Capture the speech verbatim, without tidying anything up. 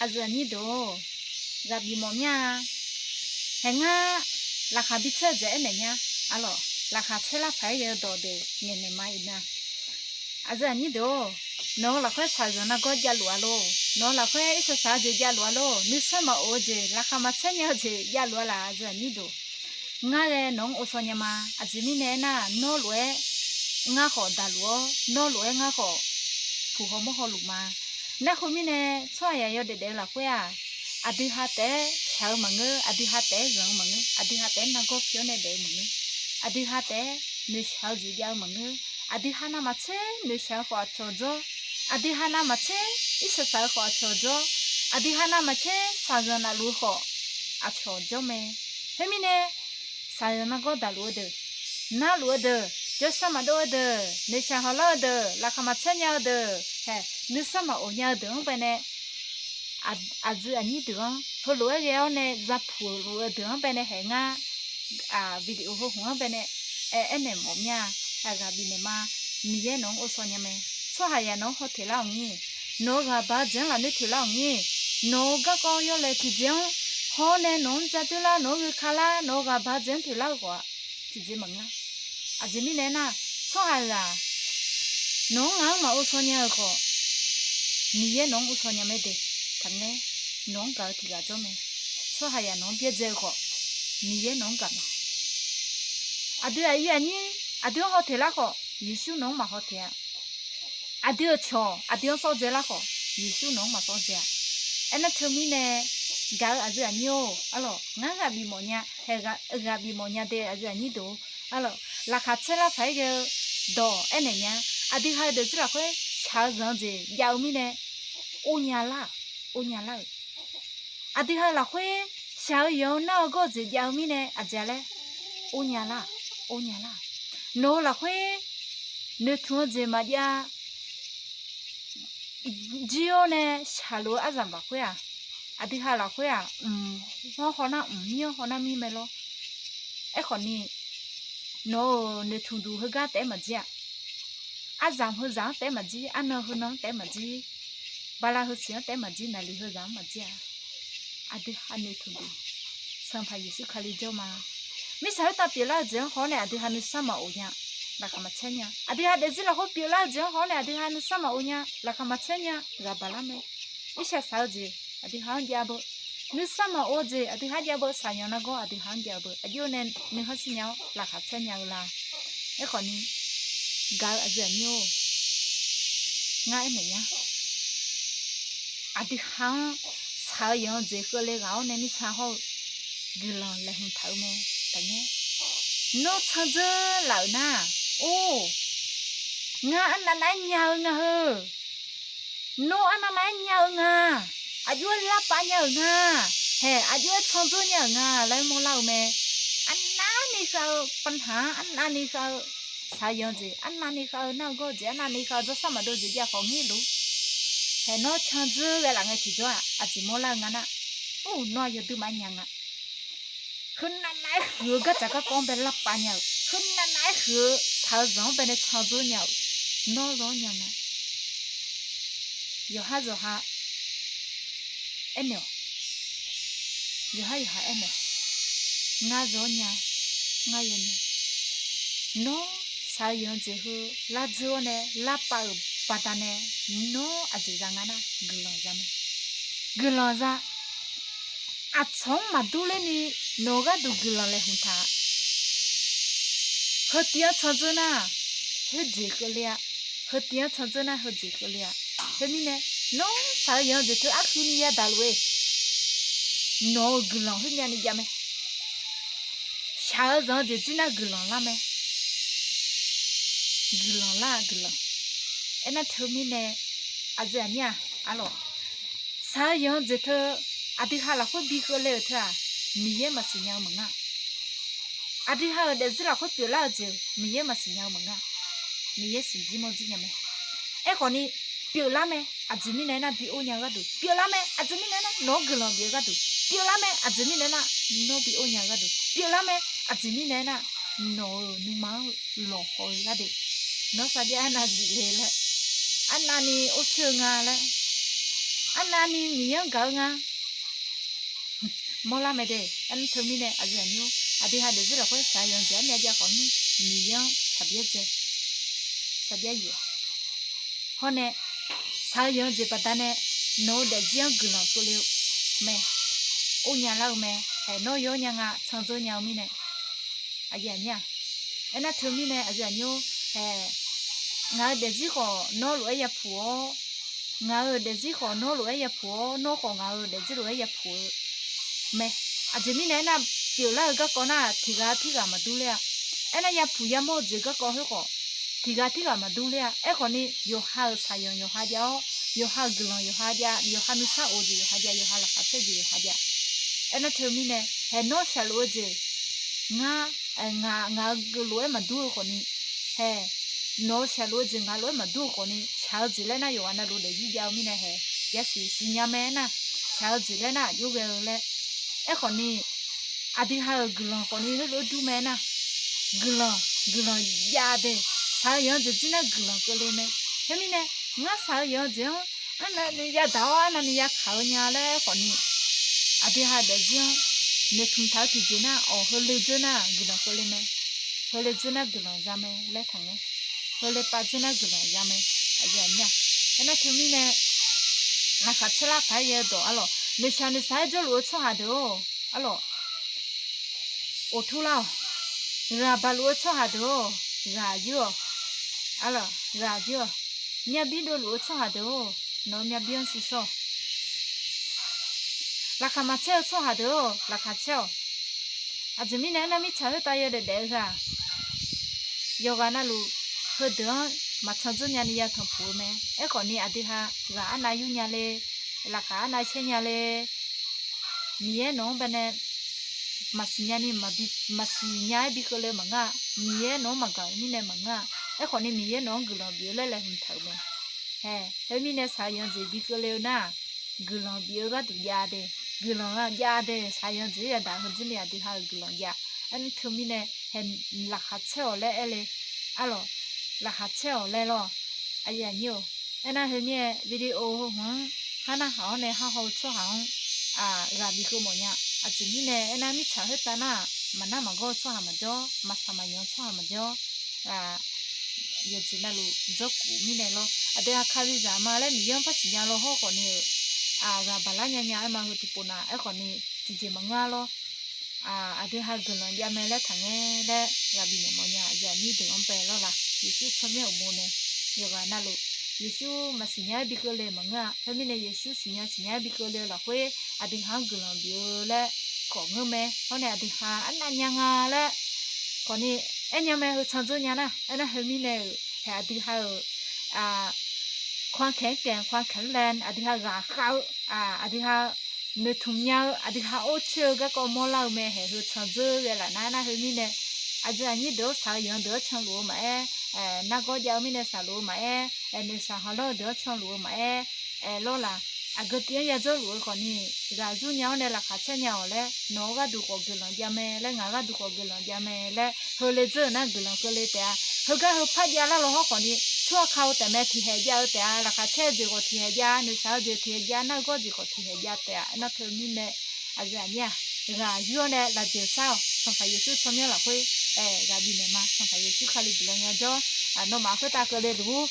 Aqyuif aqnyir deuq-or, ghaq bif mawf mir-a. Haeq ngar laqkhaq bi tsaer-eu jeq aernaeq nya. Arlawq, laqkhaq tsaer lar paq-aer ghae-eu dawq deuq ngaeqnaeq ma iqnan. Aqyuif aqnyir deuq-or, nawq-eu lafkhoer shaqzanq nargawr javluf-a lor. Nawq-eu lafkhoer irsaq saq-eu jeq javluf-a lor. Nuisar maqof-eu jeq, laqkhaq maqtsaer nya-eu jeq javluf-a laf, aqyuif aqnyir deuq. Ngar ghae nawq-anr ovshaw nya ma. Aqjeq mirnae aernar, nawr lof-aer ngar khawf daqluf-awr, nawr lof-aer ngar khawf puq haw mawr haw luf ma. Nar khoermirnae, tsawrhaqzaq yawdaef daef-eu lafkhoer-aq, aqdui ha taef-aer shaq-eu maqngeur, aqdui ha taef-aer zanq-eu maqngeur, aqdui ha taef-aer nargawr pi-awr nae daef-eu maqngeur, aqdui ha taef-aer noeqshaq-eu jeq jav-eu maqngeur, aqdui ha navmaqtser noeqshaq-eu khawf aqcawq jawr, aqdui ha navmaqtser irsaq saq-eu khawf aqcawq jawr, aqdui ha navmaqtser shaqzanq navluf-eu khawf aqcawq jawr mae. Khoermirnae, shaqzanq nargawr daqluf-eu deuq, narluf-eu deuq, jawrshar maqdov-eu deuq, noeqshaq hawlar-eu deuq, laqkhaq maqtsaer nya-eu deuq, hae, nuisar maqof nya-eu deuq-anr baenae, aq, aqyuif aqnyir deuq-anr heulof-aer ghae-awr nae zapuq luf-eu deuq-anr baenae haeq ngar, aq, video heu hmq-anr baenae aer, aernaeq mawf mir-a. Aqghaq bifnaeq ma. Miqyaer nawq-anr ovshaw nya mae. Tsawrhaqzaq nawq-anr haw teq lar-awq ngir. Nawq-eu ghaq baq-eu jeq-anr lafnoer toeq lar-awq ngir. Nawq-eu garkawv yawlaeq tiqjeq-anr haw-awr nae nawq-anr ja doer lar, nawq-anr gheukar lar, nawq-eu ghaq baq-eu jeq-anr toeq lar-eu khawf-aq, tiqjeq maqngeur. Aqjeq mirnae aernar, tsawrhaqzaq nawq-anr ngaq-anr maq ovshaw nya-eu khawf, Miqyaer nawq-anr ovshaw nya mae de. Taqngaer, nawq-anr gaq-eu tiq ghaq jawr mae. Tsawrhaqzaq nawq-anr byaerdzae-eu khawf, Miqyaer nawq-anr gaq mae. Aqdui aqyuif aqnyir aqdui-anr haw teq lar khawf, Yeqsur nawq-anr maq haw teq-a. Aqdui-euq cawq aqdui-anr sawr dzae lar khawf, Yeqsur nawq-anr maq sawr dzae-a. Aernar teumirnae, gaq-eu aqyuif aqnyir-or, arlawq, ngar ghaq bif mawf nya, hae, ghaq bif mawf nya de aqyuif aqnyir deuq-or, arlawq, laqkhaq tsaer lar paq-aer ghae-eu dawq aernaeq nya. Aqdui ha-eu daefzir lafkhoer shaq-eu zanq-eu jeq jav-eu mirnae, or nya lar, or nya lar-euq. Aqdui ha-eu lafkhoer shaq-eu yanq-eu nar-eu gawr-eu jeq jav-eu mirnae aqjeq laer, or nya lar, or nya lar. Nawq-eu lafkhoer noeqtmq-eu jeq maqjav jir-awr nae shaqluf-eu aryamq lafkhoer-aq, aqdui ha lafkhoer-aq, mq, hawr hawnar mq, mir-anr hawnar mir mae lor. Aerkhawf ni, nawq-euq noeqtmq duq heugar taef-aer maqjir-aq, aryamq heuzaq-anr taef-aer maqjir, arnan heunan-anr taef-aer maqjir, bala heusiq-anr taef-aer maqjir, naqli heuzaq-anr maqjir-a. Aqdui ha noeqtmq duq, Sanqpaq Yeqsur Kali jawr ma. Mirtsaq khoertav pyeuflar-eu jeq-anr haw-awr nae aqdui ha nuisar maqof nya, laqkhaq maqtsaer nya. Aqdui ha daefzir lafkhoer pyeuflar-eu jeq-anr haw-awr nae aqdui ha nuisar maqof nya, laqkhaq maqtsaer nya, ghaq baq lar mae. Irshaq shaq-eu jeq aqdui ha-anr jav beu, nuisar maqof-eu jeq aqdui ha-anr jav beu, shaqyanq nargawr aqdui ha-anr jav beu, aqjox nae nuikhanr shir nya-awr laqkhaq tsaer nya-eu la. Aerkhawf ni, gaq-eu aqyuif aqnyir-or, ngar aernaeq nya. Aqdui ha-anr shaq-eu yanq-eu jeq keuvle ghaq-awr nae mirtsa hawr-eu guiqlanq laeqhmq taq-eu mae. Taqngaer, nawr tsanr dzeur laf-euq nar, or, ngar arnav nav-aer nya-eu nga heu. Nawr arnav nav-aer nya-eu nga. Aqjox-aer larpav nya-euq nga. Hae, aqjox-aer tsanr dzeur nya-euq nga laer mawrlar-eu mae. Arnavni khav-eu panhaq-anr, arnavni khav-eu shaq-eu yanq-eu jeq, arnavni khav-eu nar-eu gawr-eu jeq, arnavni khav-eu jawrshar maqdov jeq jav khawf ngir luf. Hae, nawr tsanr dzeur ghae laf ngae tiqjawr-aq, aqjeq mawrlar-eu nga nar, or, nawr aqyawf duimaf-aer nya nga. Heunav nav-aer huiq-eu gardzaq garkawv-anr bae larpav nya-euq, heunav nav-aer huiq-eu shaq-eu zanq-anr bae nae tsanr dzeur nya-euq, nawr zawr nya nga. Yawqhar zawqha aernaeq-awq. Yawqhar yawqha aernaeq-awq. Ngar zawr nya, ngar yawnya. Nawr shaq-eu yanq-eu jeq heu lar dzeur-awr nae larpav-euq baqdanae, nawr aqjeq za nga nar guiqlanq za mae. Guiqlanq za. Aqcawq-anr maqdur ler ni nawq-eu gharduq guiqlanq laeqhmq taq-a. Heu tiv-anr tsanr dzeur nar, khoerjeq keuvle-a. Heu tiv-anr tsanr dzeur nar heujeq keuvle-a. Khoermirnae, nawr shaq-eu yanq-eu jeq teu arhuini yadaq luf-e, nawq-euq guiqlanq khoermyavni jav mae. Shaq-eu zanq-eu jeq jir nar guiqlanq lar mae. Guiqlanq lar-a guiqlanq. Aernar teumirnae, aqyuif aqnyir-aq, arlawq, shaq-eu yanq-eu jeq teu aqdui ha lafkhoer bi keuvle-euq teu-aq, Miqyaer maqsiq nya-eu maqngeur. Aqdui ha-euq daefzir lafkhoer pyeuflar-eu jeq Miqyaer maqsiq nya-eu maqngeur. Miqyaer siq jir mawr jir nya mae. Aerkhawf ni, pyeuflar mae. Aqjeq mirnae aernar bi or nya-eu gharduq pyeuflar mae. Aqjeq mirnae aernar nawq-anr guiqlanq bif-eu gharduq pyeuflar mae. Aqjeq mirnae aernar nawr bi or nya-eu gharduq pyeuflar mae. Aqjeq mirnae aernar nawq-euq nuima-anr lawqhaw-eu gharduq, nawr sarjax arnav zif le laer, arnavni or coer-eu nga laer, Arnavni Miqyaer-anr gaq-eu nga. Mawrlar mae de. Aernar teumirnae aqyuif aqnyir-or, aqdui ha daefzir lafkhoer shaq-eu yawqjeq armyav jav khawf nmr, Miqyaer-anr taqbyaer dzae, saqbyaer yuf-awq. Hawr nae shaq-eu yawqjeq baqdanae nawq-eu daefzir-anr guiqlanq keuvle-eu mae. Or nya lar-eu mae. Haeq nawr yawr nya nga candzeur nya-eu mirnae. Aqyuif aqnyir-aq, aernar teumirnae aqyuif aqnyir-or, haeq, ngaq-euq daefzir khawf nawr lof-aer yapuq-awr, ngaq-euq daefzir khawf nawr lof-aer yapuq-awr, nawr khawf ngaq-euq daefzir lof-aer yapuq-eu mae. Aqjeq mirnae aernar, pyeuflar-eu garkawv nar tiqghaq tirghaq maqdur ler-a. Aernar yapuq yamawr-eu jeq garkawv khoerkhawf tiqghaq tirghaq maqdur ler-a. Aerkhawfni yawqha-euq shaqyanq yawqha jav-awr, yawqha-euq guiqlanq yawqha jav, yawqha nuisar of-eu jeq yawqha jav, yawqha laqkhaq caer-eu jeq yawqha jav. Aernar teumirnae haeq nawr shaqlof-eu jeq ngar, ngaq, ngaq-euq lof-aer maqdur-eu khawfni, haeq, nawq-eu shaqlof-eu jeq ngaq lof-aer maqdur-eu khawfni, shaq-eu jeq laer nar yawqghaq navluf daefzir jav-eu mirnae haeq, yasiq siqnya mae aernar, shaq-eu jeq laer nar aqjox ghae-eu laer. Aerkhawfni aqdui ha-euq guiqlanq khawfni heulof-aer dur mae aernar, guiqlanq, guiqlanq jav de. Shaq-eu yawqjeq jir nar guiqlanq keuvle mae. Khoermirnae ngar shaq-eu yawqjeq-anr arnavni yadaq-awr arnavni yakaq-eu nya laer khawfni, aqdui ha daefzir-anr noeqtmq taq-eu tiqjeq nar, awq, heule dzeur nar guiqlanq keuvle mae. Heule dzeur nar guiqlanq za mae laer taqngaer. Heule pav dzeur nar guiqlanq za mae. Aqyuif aqnyir-aq, aernar teumirnae laqkhaq caer lar paq-aer yaerdawq arlawq, noeqshaq noeqshaq-aer jawrluf-eu tsawrhaq deuq-or, arlawq, oqtur lar-awq. Ghaq baq luf-eu tsawrhaq deuq-or, ghaq yur-awq. Arlawq, ghaq yur-awq. Myavbir dovluf-eu tsawrhaq deuq-or, nawq-eu myavbir-anr shirshawr-awq. Laqkhaq maqcaer-eu tsawrhaq deuq-or, laqkhaq caer-awq. Aqjeq mirnae aernar, mirtsaq khoertav yawdaef daef-eu ghaq, yawqghaq navluf heudeuq-anr maqcan dzeur nyani yatanq puq-eu mae. Aerkhawfni aqdui ha ghaq arnav yur nya le, laqkhaq arnav caer nya le, Miqyaer nawq-anr baqdanae maqsiq nyani, maqsiq nya-aer bi keuvle-eu maqngeur-a. Miqyaer nawq-anr maqgaq-euq mirnae maqngeur-a. Aerkhawfni Miqyaer nawq-anr guiqlanq bif-eu laer laeqhmq taq-euq mae. Haeq, khoermirnae shaq-eu yawqjeq bi keuvle-eu nar, guiqlanq bif-eu gharduq jav de. Guiqlanq-a jav de. Shaq-eu yawqjeq yadaq heudzer ni aqdui ha-euq guiqlanq jav. Aernar teumirnae haeq, laqkhaq caer-awq laer aer le. Arlawq, laqkhaq caer-awq laer lawr. Aqyuif aqnyir-or, aernar heumirnae video heu hmq-anr har narhaq-awr nae har haw-eu tsawrhaq-anr ghaq bif heu mawf nya. Aqjeq mirnae aernar, mirtsaq khoertav nar-aq, maqnar maqgawr-eu tsawrhaq maqjawr, maqsaq maqyanq-eu tsawrhaq maqjawr. Yawqjeq navluf dzawrkuf mirnae lawr. Aqdui ha Kalizaq ma laer Miqyaer-anr par siqnya lawr hawr khawfni-euq, ghaq baqlar nya nya-aer ma heu tiqpov nav. Aerkhawfni tiqjeq maqngeur-a lawr. Aqdui ha guiqlanq jav mae laer taqngaer laer ghaq bifnaeq mawf nya. Aqyuif aqnyir deuq-anr bae lawr la. Yeqsur tsawrmyanr uqmov nae yawqghaq navluf Yeqsur maqsiq nya-aer bi keuvle maqngeur-a. Khoermirnae Yeqsur siqnya siqnya-aer bi keuvle-eu lafkhoer aqdui ha-anr guiqlanq bif-eu laer khawf ngeur mae. Hawr nae aqdui ha arnav nya nga laer khawfni aer nya mae. Heu can dzeur nya nar, aernar heumirnae-euq haeq aqdui ha-euq ความแข็งแกร่ง ความแข็งแรง aqdui ha ghaqkhav-eu, aqdui ha noeqtmq nya-eu, aqdui ha or coer-eu garkawv mawrlar-eu mae. Haeq heu can dzeur ghae laf nar, aernar heumirnae aqyuif aqnyir deuq-anr shaq-eu yawqnan deuq-anr canluf-eu maqaer, nargawr jav-eu mirnae shaqluf-eu maqaer, noeqshaq hawlanr-eu deuq-anr canluf-eu maqaer, aer lawr la. Aqgeu tiv-anr yadzawr luf-eu khawfni ghaq zurnya-awr nae laqkhaq caer nya-awq laer, nawq-eu gharduq khawf guiqlanq jav mae laer, ngaq gharduq khawf guiqlanq jav mae laer, heule dzeur-euq nar guiqlanq keuvle taef-a. Heugar heu par jav lar law hawr khawfni tsawrhaq ka-eu taef mae, tiqhaeq jav-eu taef-a. Laqkhaq caer-eu jeq khawf tiqhaeq jav, noeqshaq-eu jeq tiqhaeq jav, nargawr jeq khawf tiqhaeq jav taef-a. Aernar teumirnae aqyuif aqnyir-aq, ghaq yur-awr nae lafjeuq shar-awq. Sanqpaq Yeqsur tsawrmyanr lafkhoer ghaq bifnaeq ma. Sanqpaq Yeqsur Kali guiqlanq nya jawr, nawmaf khoertav keuvle luf-ur.